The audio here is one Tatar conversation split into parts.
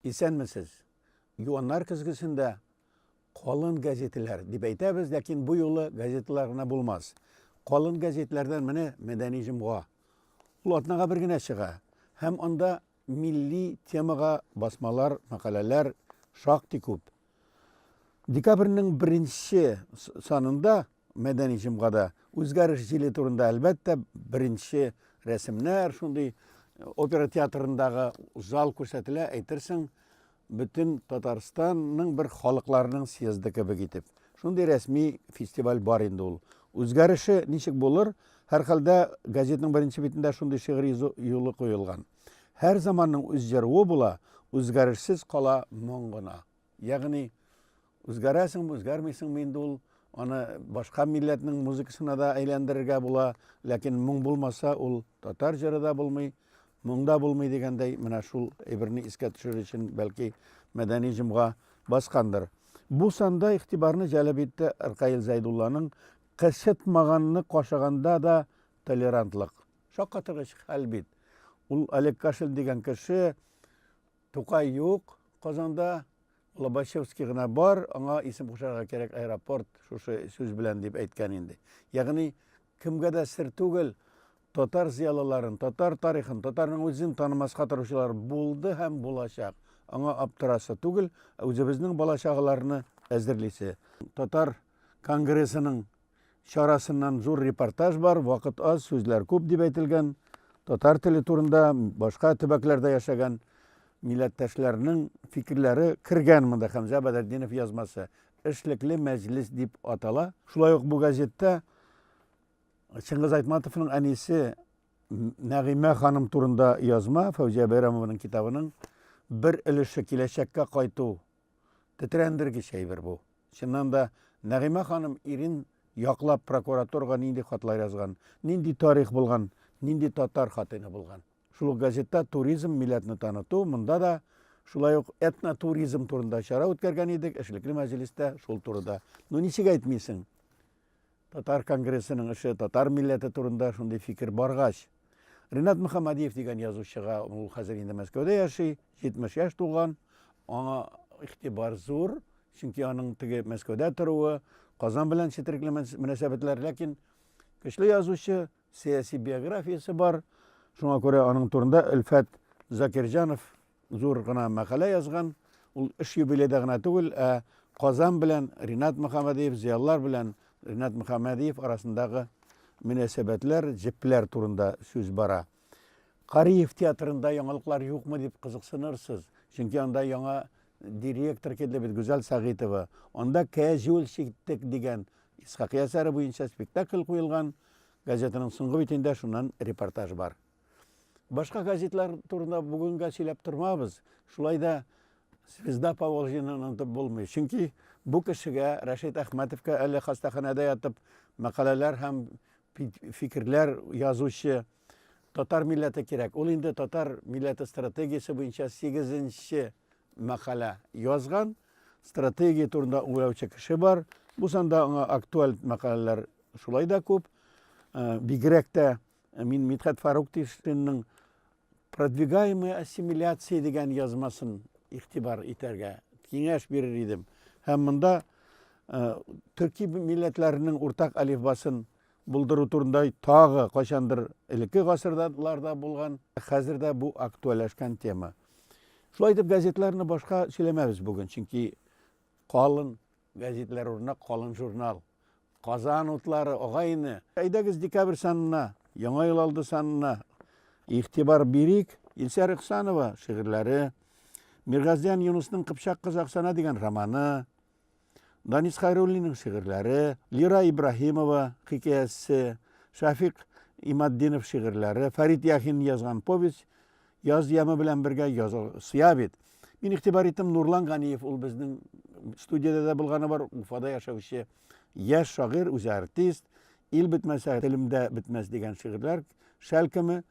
Исәнмесез! Юаннар көзгесендә калын газеталар дип әйтәбез, ләкин бу юлы газеталар гына булмас. Калын газетләрдән менә Мәдәни җомга. Ул атнага бер генә чыга һәм анда милли темага басмалар, мәкаләләр шактый күп. Декабрьнең беренче санында Мәдәни җомгада үзгәреш җиле турында әлбәттә беренче рәсемнәр шундый опера театрындагы зал күрсәтелә, әйтерсең, бөтен Татарстанның бер халыкларының съезды кебек итеп. Шундый рәсми фестиваль бар инде ул. Үзгәреше ничек булыр? Һәрхәлдә газетның беренче битендә шундый шигырь юлы куелган. Һәр заманның үз җыруы була, үзгәрешсез кала моң гына. Ягъни үзгәрәсеңме, үзгәрмисеңме инде ул, аны башка милләтнең музыкасына да әйләндерергә була, ләкин моң булмаса, ул татар җыры да булмый, моң да булмый дигәндәй, менә шул әйберне искә төшерер өчен бәлки Мәдәни җомга баскандыр. Бу санда игътибарны җәлеп итте Ркаил Зәйдулланың Кычытмаганны кашыганда да толерантлык. Шаккатыргыч хәл бит. Ул Олег Кашин дигән кеше Тукай юк Казанда, Лобачевский гына бар, аңа исем кушарга кирәк аэропорт шушы сүз белән дип әйткән инде. Ягъни кемгә дә сер түгел, татар зыялыларын, татар тарихын, татарның үзен танымаска торучылар булды һәм булачак. Аңа аптырасы түгел, үзебезнең бала-чагаларны әзерлисе. Татар конгрессының Чарасыннан зур репортаж бар, вакыт аз, сүзләр күп дип әйтелгән. Татар теле турында башка төбәкләрдә яшәгән милләттәшләрнең фикерләре кергән монда Хәмзә Бәдретдинов язмасы. Эшлекле мәҗлес дип атала. Шулай ук бу газетта Чыңгыз Айтматовның әнисе Нәгыймә ханым турында язма, Фәүзия Бәйрәмованың китабының бер өлеше киләчәккә кайту. Тетрәндергеч әйбер бу. Чыннан да, Нәгыймә ханым ирен яклап прокуратурага нинди хатлар язган, нинди тарих булган, нинди татар хатыны булган. Шул ук газетта туризм, милләтне таныту, монда да шулай ук этнотуризм турында чара үткәргән идек, эшлекле мәҗлестә шул турыда. Ну ничек әйтмисең? Татар конгрессының эше, татар милләте турында шундый фикер баргач. Ринат Мөхәммәдиев дигән язучыга, ул хәзер инде Мәскәүдә яши, 70 яшь тулган, аңа игътибар зур, чөнки аның теге Мәскәүдә торуы, Казан белән четерекле мөнәсәбәтләр, ләкин көчле язучы, сәяси биографиясе бар. Шуңа күрә аның турында Өлфәт Закирҗанов зур гына мәкалә язган. Ул эш юбилейда гына түгел, ә Казан белән Ринат Мөхәммәдиев, зыялылар белән Ринат Мөхәммәдиев арасындагы мөнәсәбәтләр, җепләр турында сүз бара. Кариев театрында яңалыклар юкмы дип кызыксынырсыз. Чөнки анда яңа директор килде бит, Гүзәл Сәгыйтова. Анда Кәҗүл чиктек дигән Исхакый әсәре буенча спектакль куелган. Газетаның соңгы битендә шуннан репортаж бар. Башка газетлар турында бүгенгә сөйләп тормабыз. Шулай да Звезда Поволжьены онытып булмый. Чөнки бу кешегә, Рәшит Әхмәтовка әле хастаханәдә ятып мәкаләләр һәм фикерләр язучы татар милләте кирәк. Ул инде татар милләте стратегиясе буенча 8 мәкалә язган. Стратегия турында уйлаучы кеше бар. Бу санда аңа актуаль мәкаләләр шулай да күп. Бигрәк тә мин Мидхәт Фарук Тишинның Продвигаемая ассимиляция дигән язмасын игътибар итәргә киңәш бирер идем. Һәм монда төрки милләтләренең уртак әлифбасын булдыру турында тагы кайчандыр элекке гасырларда булган, хәзер дә бу актуальләшкән тема. Шулай итеп газетларны башка сөйләмәбез бүген, чөнки калын газетлар урынына калын журнал. Казан утлары, агай-эне. Әйдәгез декабрь санына, Яңа ел алды санына игътибар бирик. Илсәр Ихсанова шигырьләре, Миргазиян Юнысның Кыпчак кызы Оксана дигән романы, Данис Хайруллинның шигырьләре, Лира Ибраһимова хикәясе, Шәфикъ Иматдинов шигырьләре, Фәрит Яхин язган повесть Яз яме белән бергә сыя бит. Мин игътибар иттем, Нурлан Ганиев, ул безнең студиядә дә булганы бар, Уфада яшәүче яшь шагыйрь, үзе артист. Ил бетмәсә, телем дә бетмәс дигән шигырьләр шәлкеме.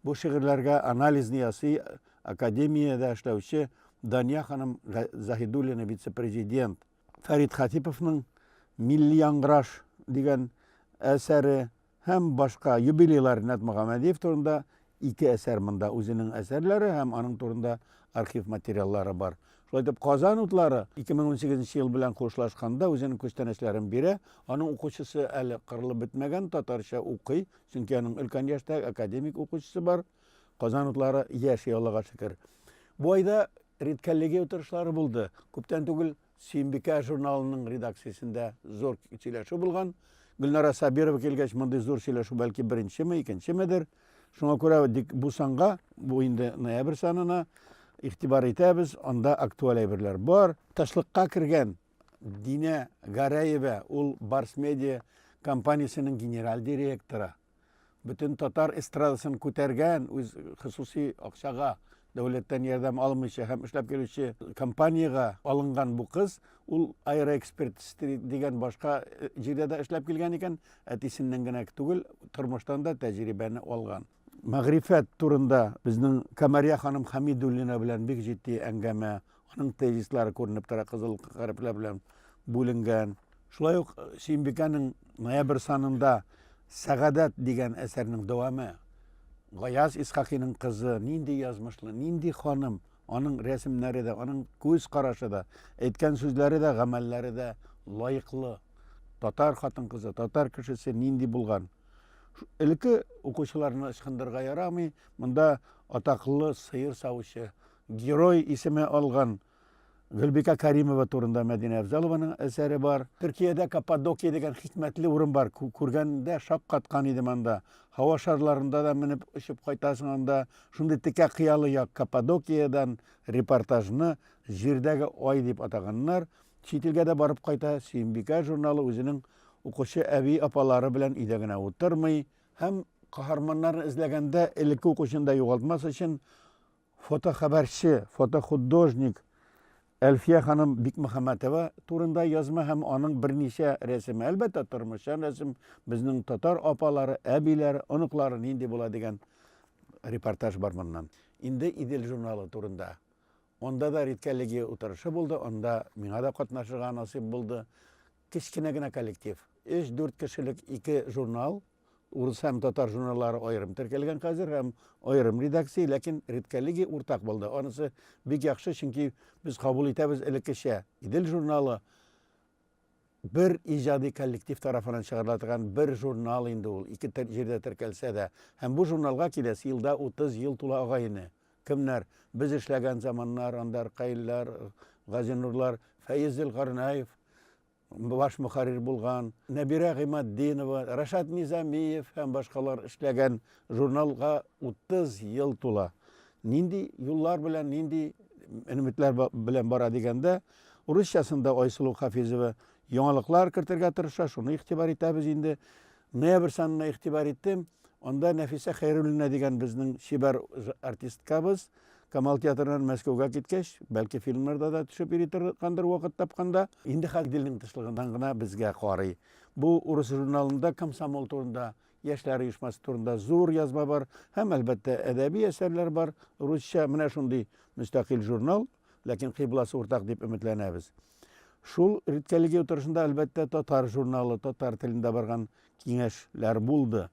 Бу шигырьләргә анализны ясый академиядә эшләүче Дания ханым Заһидуллина, вице-президент. Фәрит Хатиповның Милли яңгыраш дигән әсәре һәм башка юбилейлар Ринат Мөхәммәдиев турында ике әсәр монда, үзенең әсәрләре һәм аның турында архив материаллары бар. Шулай итеп, Казан утлары 2018 нче ел белән хушлашканда үзенең күчтәнәчләрен бирә. Аның укучысы әле кырылып бетмәгән, татарча укый, чөнки аның өлкән яшьтәге академик укучысы бар. Казан утлары яши, Аллага шөкер. Бу айда редколлегия утырышлары булды. Күптән түгел Сөембикә журналының редакциясендә зур сөйләшү булган. Гөлнара Сабирова килгәч, мондый зур сөйләшү бәлки беренчеме, икенчемедер. Шуңа күрә бу санга, бу инде ноябрь санына игътибар итәбез. Анда актуаль әйберләр бар. Тышлыкка кергән Динә Гәрәева, ул Барс Медиа компаниясенең генераль директоры. Бөтен татар эстрадасын күтәргән, үз хосуси акчага, дәүләттән ярдәм алмыйча һәм эшләп килүче компаниягә алынган бу кыз, ул Аэроэксперт дигән башка э, җирдә дә эшләп килгән икән, әтисеннән генә түгел, тормыштан да тәҗрибәне алган. Мәгърифәт турында безнең Камәрия ханым Хәмидуллина белән бик җитди әңгәмә, аның тезислары күренеп тора, кызыл хәрефләр белән бүленгән. Шулай ук э, Сөембикәнең ноябрь санында Сәгадәт дигән әсәрнең дәвамы. Гаяз Исхакиның кызы нинди язмышлы, нинди ханым, аның рәсемнәре дә, аның күз карашы да, әйткән сүзләре дә, гамәлләре дә лаеклы. Татар хатын-кызы, татар кешесе нинди булган. Элекке укучыларны ычкындырырга ярамый. Монда атаклы сыер савучы, герой исеме алган Гөлбикә Каримова турында Мәдинә Әфзалованың әсәре бар. Төркиядә Каппадокия дигән хикмәтле урын бар. Күргәндә шаккаткан идем анда. Һава шарларында да менеп очып кайтасың анда. Шундый текә кыялы як Каппадокиядән репортажны Җирдәге ай дип атаганнар. Чит илгә дә барып кайта. Сөембикә журналы үзенең укучы әби-апалары белән өйдә генә утырмый. Һәм каһарманнарны эзләгәндә элекке укучыны да югалтмас өчен Фотохәбәрче, фотохудожник Әлфия ханым Бикмөхәммәтова турында язма һәм аның берничә рәсеме. Әлбәттә, тормышчан рәсем, безнең татар апалары, әбиләре, оныклары нинди була дигән репортаж бар моннан. Инде Идел журналы турында. Анда да редколлегия утырышы булды, анда миңа да катнашырга насыйп булды. Кечкенә генә коллектив. Өч-дүрт кешелек ике журнал, Урыс һәм татар журналлары аерым теркәлгән хәзер һәм аерым редакция, ләкин редколлегия уртак булды. Анысы бик яхшы, чөнки без кабул итәбез элеккечә. Идел журналы бер иҗади коллектив тарафыннан чыгарыла торган бер журнал инде ул, ике җирдә теркәлсә дә. Һәм бу журналга киләсе елда 30 ел тула агайны. Кемнәр? Без эшләгән заманнар, анда Ркаилләр, Газинурлар, Фәез Зөлкарнаев, баш мөхәррир булган, Нәбирә Гыйматдинова, Рашат Низамиев һәм башкалар эшләгән журналга 30 ел тула. Нинди юллар белән, нинди өметләр белән бара дигәндә, урысчасында Айсылу Хафизова яңалыклар кертергә тырыша, шуны игътибар итәбез инде. Ноябрь санына игътибар иттем. Анда Нәфисә Хәйруллина дигән безнең чибәр артисткабыз Камал театрыннан Мәскәүгә киткәч, бәлки фильмнарда да төшеп йөри торгандыр вакыт тапканда, инде Хәлилнең тышлыгыннан гына безгә карый. Бу урыс журналында комсомол турында, яшьләр оешмасы турында зур язма бар һәм, әлбәттә, әдәби әсәрләр бар. Русча менә шундый мөстәкыйль журнал, ләкин кыйбласы уртак дип өметләнәбез. Шул редколлегия утырышында, әлбәттә, татар журналы, татар телендә барган киңәшләр булды.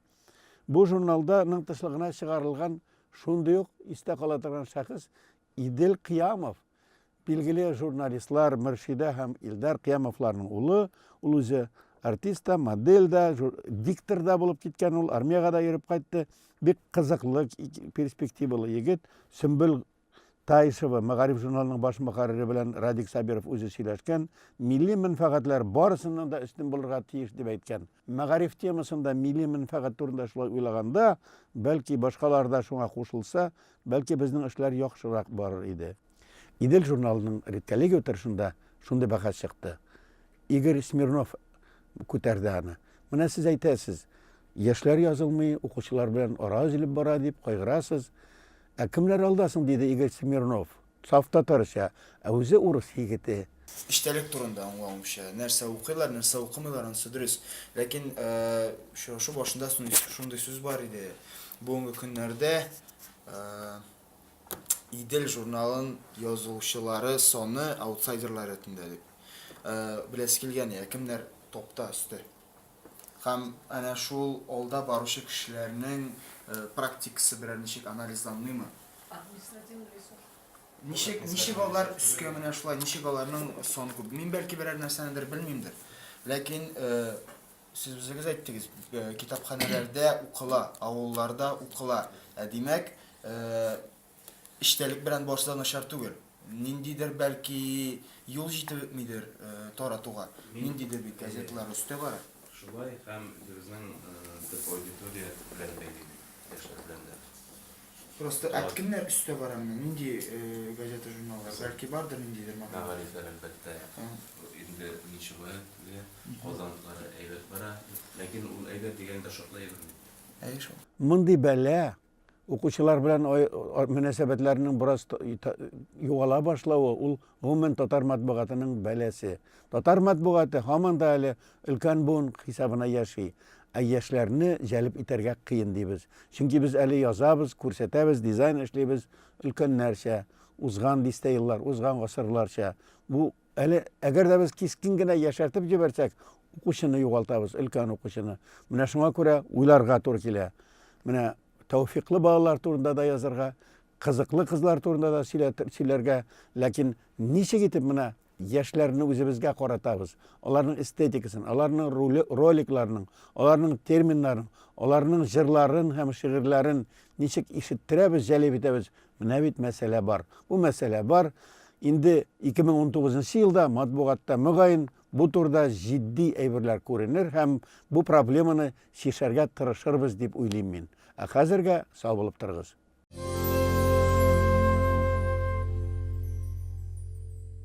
Бу журналда ның тышлыгына чыгарылган шундый ук истә кала торган шәхес Идел Кыямов. Билгеле журналистлар Мөршидә һәм Илдар Кыямовларның улы. Ул үзе артист та, модель дә, диктор да булып киткән ул, армиягә дә йөреп кайтты. Бик кызыклы, перспективалы егет. Сөмбел Таишева, Мәгариф журналының баш мөхәррире белән Радик Сабиров үзе сөйләшкән, милли мәнфәгатьләр барысыннан да өстен булырга тиеш дип әйткән. Мәгариф темасында милли мәнфәгать турында шулай уйлаганда, бәлки башкалар да шуңа кушылса, бәлки безнең эшләр яхшырак барыр иде. Идел журналының редколлегия утырышында шундый бәхәс чыкты. Игорь Смирнов күтәрде аны. Менә сез әйтәсез, яшьләр язылмый, укучылар белән ара өзелеп бара дип кайгырасыз. Ә кемнәр алда соң, диде Игорь Смирнов, саф татарча, ә үзе урыс егете. Эчтәлек турында аңлавымча, нәрсә укыйлар, нәрсә укымыйлар, анысы дөрес. Ләкин очрашу башында шундый сүз бар иде, бүгенге көннәрдә Идел журналын язучылары саны аутсайдерлар рәтендә дип. Беләсе килгән, ә кемнәр топта, өстә? Һәм әнә шул алда баручы кешеләрнең практикасы берәр ничек анализланмыймы? Административный ресурс. Ничек, ничек алар өскә менә шулай, ничек аларның сан күп? Мин бәлки берәр нәрсәнедер белмимдер. Ләкин э, сез үзегез әйттегез, э, китапханәләрдә укыла, авылларда укыла. Ә димәк, э, эчтәлек белән барысы да начар түгел. Ниндидер бәлки юл җитеп бетмидер э, таратуга. Ниндидер бит газеталар өстә бара. Шулай һәм үзебезнең төп аудитория белән бәйле бит, яшьләр белән дә. Просто ә кемнәр өстә бара менә? Нинди газета, журналлар? Бәлки бардыр ниндидер мәгълүмат. Мәгарифләр, әлбәттә. Инде ничего, теге Казанныкылары әйбәт бара. Ләкин ул әйбәт дигәндә шартлы әйбер бит. Әйе шул. Мондый бәла укучылар белән мөнәсәбәтләрнең бераз югала башлавы, ул гомумән татар матбугатының бәласе. Татар матбугаты һаман да әле өлкән буын хисабына яши. Ә яшьләрне җәлеп итәргә кыен дибез. Чөнки без әле язабыз, күрсәтәбез, дизайн эшлибез өлкәннәрчә, узган дистә еллар, узган гасырларча. Бу әле әгәр дә без кискен генә яшәртеп җибәрсәк, укучыны югалтабыз, өлкән укучыны. Менә шуңа күрә уйларга туры килә. Менә тәүфиклы балалар турында да язарга, кызыклы кызлар турында да сөйләргә, ләкин ничек итеп менә яшьләрне үзебезгә каратабыз, аларның эстетикасын, аларның роликларының, аларның терминнарын, аларның җырларын һәм шигырьләрен ничек ишеттерәбез, җәлеп итәбез, менә бит мәсьәлә бар. Бу мәсьәлә бар. Инде 2019 елда матбугатта мөгаен бу турыда җитди әйберләр күренер һәм бу проблеманы чишәргә тырышырбыз дип уйлыйм мин. Ә хәзергә сау булып торыгыз.